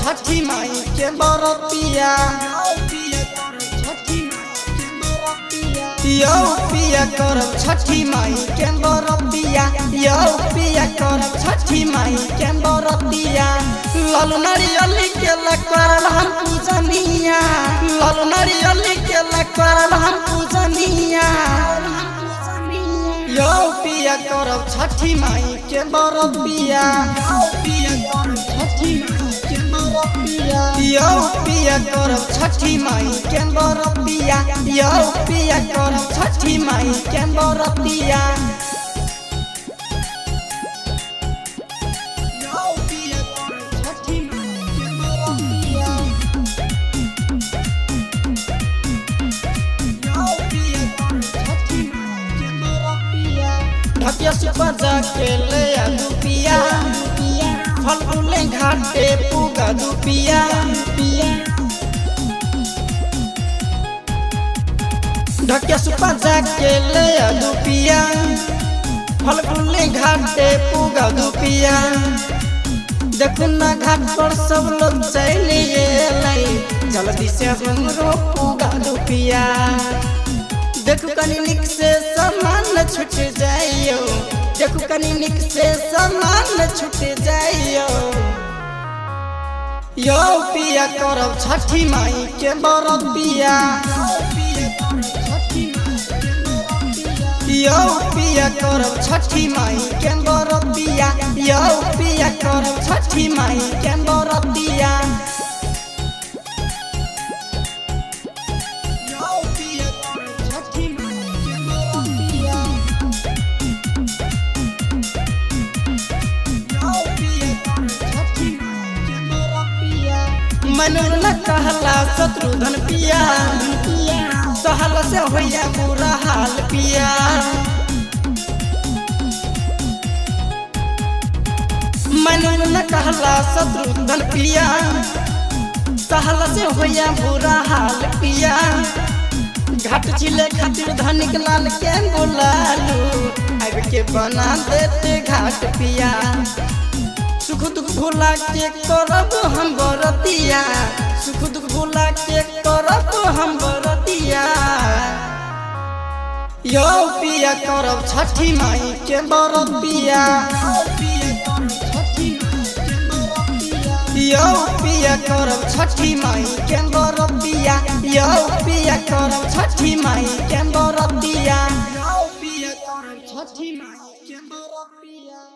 छठी माई के बरतिया। यौ पिया करब छठी माई के बरतिया। यौ पिया करब छठी माई के बरतिया। लालू नारियल के करब हम पूजनिया। लालू नारियल के करब हम पूजनिया। यौ पिया करब छठी माई के बरतिया। यौ पिया करब छठी माई के बरतिया। यौ पिया करब छठी माई के बरतिया। यौ पिया करब छठी माई के बरतिया। यौ पिया करब छठी माई के बरतिया। ढकिया सुपा जाके ले आ दुपिया। फल फूले घाटे पुगा दुपिया। ढकिया सुपा जाके ले आ दुपिया। फल फूले घाटे पुगा दुपिया। देखू ना घाट पर सब लोग चली एलै, जल्दी से हमरो पुगा दुपिया। देखू कनी निक से सामान छूट जाइयो। देखू कनी निक से सामान छूट जाइयो। यौ पिया करब छठी माई के बरतिया। यौ पिया करब छठी माई के बरतिया। यौ पिया करब छठी माई के बरतिया। यौ पिया करब छठी माई के बरतिया। यौ पिया करब छठी माई के बरतिया। मनोर न कहला शत्रुघ्न पिया। सहल से होइया बुरा हाल पिया। मनोर न कहला शत्रुघ्न पिया। सहल से होइया बुरा हाल पिया। घाट छिले खातिर धनिक लाल के बोलालू, आबि के बना देते घाट पिया। सुख दुख भुला के करब हम बरतिया। सुख दुख भुला के करब हम बरतिया। यौ पिया करब छठी माई के बरतिया। यौ पिया करब छठी माई के बरतिया। यौ पिया करब छठी माई के बरतिया। यौ पिया करब छठी माई के बरतिया।